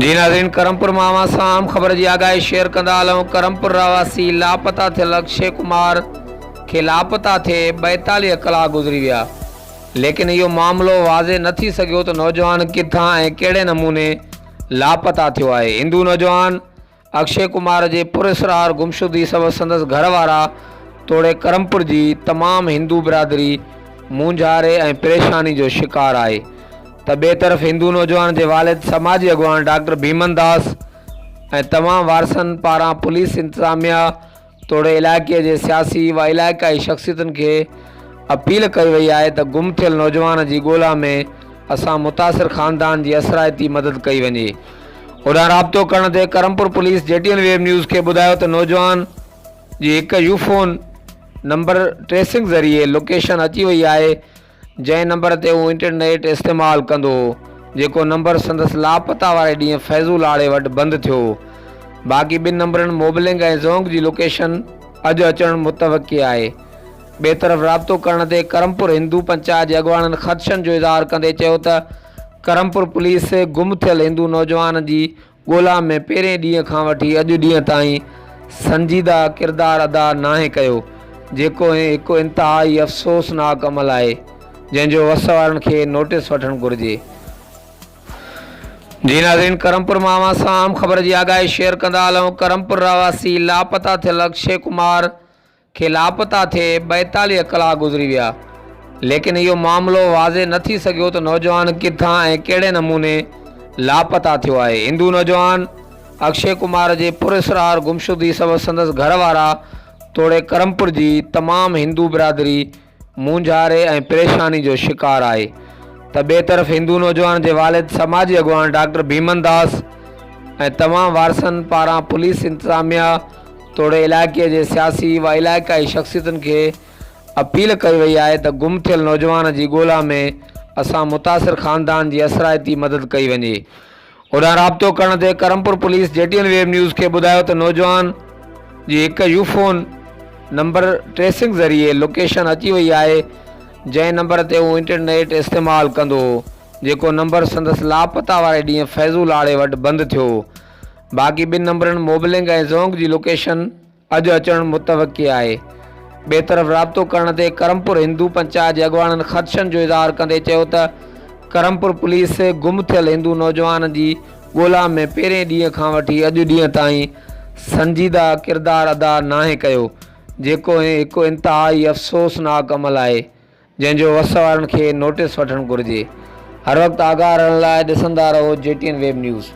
جي ناظرين ڪرمپور مان اوهان سان اهم خبر جي آگاهي شيئر ڪندا هلون ڪرمپور رهواسي لاپتا ٿيل اڪشي ڪمار کي لاپتا ٿئي 42 ڪلاڪ گذري ويا ليڪن اهو معاملو واضح نه ٿي سگهيو ته نوجوان ڪٿان ۽ ڪهڙي نموني لاپتا ٿيو آهي هندو نوجوان اڪشي ڪمار جي پراسرار گمشدگي سبب سندس گهر وارا توڙي ڪرمپور جي تمام هندو برادري مونجهاري ۽ پريشاني جو شڪار آهي ته ٻئي طرف هندو نوجوان جي والد سماجي اڳواڻ ڊاڪٽر ڀيمن داس ۽ تمام وارثن پاران پوليس انتظاميا توڙي علائقي جي سياسي و علائقائي شخصيتن کي اپيل ڪئي وئي آهي ته گم ٿيل نوجوان جي ڳولا ۾ اسان متاثر خاندان جي اثرائتي مدد ڪئي وڃي. هوڏانهن رابطو ڪرڻ تي Karampur police G T N web news کي ٻڌايو ته نوجوان جي هڪ يوفون نمبر ٽريسنگ ذريعي لوڪيشن اچي وئي آهي جنهن نمبر تي هو انٽرنيٽ استعمال ڪندو هو، جيڪو نمبر سندس لاپتا واري ڏينهن فيضو لاڙي وٽ بند ٿيو هو. باقي ٻن نمبرن موبلنگ ۽ زونگ جي لوڪيشن اڄ اچڻ متوقع آهي. ٻئي طرف رابطو ڪرڻ تي ڪرمپور هندو پنچائت جي اڳواڻن خدشن جو اظهار ڪندي چيو ته ڪرمپور پوليس گم ٿيل هندو نوجوان جي ڳولا ۾ پهرين ڏينهن کان وٺي اڄ ڏينهن تائين سنجيده ڪردار ادا ناهي ڪيو جيڪو هڪ انتهائي افسوسناڪ عمل آهي جنهن جو وس وارن کي نوٽيس وٺڻ گهرجي. جي ناظرين ڪرمپور مان اوهان سان اهم خبر جي آگاهي شيئر ڪندا هلون ڪرمپور رهواسي لاپتا ٿيل اڪشي ڪمار کي لاپتا ٿئي 42 ڪلاڪ گذري ويا ليڪن اهو معاملو واضح نه ٿي سگهيو ته نوجوان ڪٿان ۽ ڪهڙي نموني لاپتا ٿيو آهي هندو نوجوان اڪشي ڪمار جي پراسرار گمشدگي سبب سندس گهر وارا توڙي ڪرمپور جي تمام هندو برادري مونجهاري ۽ پريشاني جو شڪار آهي ته ٻئي طرف هندو نوجوان جي والد سماجي اڳواڻ ڊاڪٽر ڀيمن داس ۽ تمام وارثن پاران پوليس انتظاميا توڙي علائقي جي سياسي و علائقائي شخصيتن کي اپيل ڪئي وئي آهي ته گم ٿيل نوجوان جي ڳولا ۾ اسان متاثر خاندان جي اثرائتي مدد ڪئي وڃي. هوڏانهن رابطو ڪرڻ تي Karampur police G T N web news کي ٻڌايو ته نوجوان جي هڪ يوفون نمبر ٽريسنگ ذريعي لوڪيشن اچي وئي آهي جنهن نمبر تي هو انٽرنيٽ استعمال ڪندو هو جيڪو نمبر سندس لاپتا واري ڏينهن فيضو لاڙي وٽ بند ٿيو هو باقي ٻن نمبرن موبلنگ ۽ زونگ جي لوڪيشن اڄ اچڻ متوقع آهي. ٻئي طرف رابطو ڪرڻ تي ڪرمپور هندو پنچائت جي اڳواڻن خدشن جو اظهار ڪندي چيو ته ڪرمپور پوليس گم ٿيل هندو نوجوان جي ڳولا ۾ پهرين ڏينهن کان وٺي اڄ ڏينهن تائين سنجيده ڪردار ادا ناهي ڪيو جيڪو هڪ انتهائي افسوسناڪ عمل آهي جنهن جو وس وارن کي نوٽيس وٺڻ گهرجي. هر وقت آگاهه رهڻ لاء ڏسندا رهو G T N web news.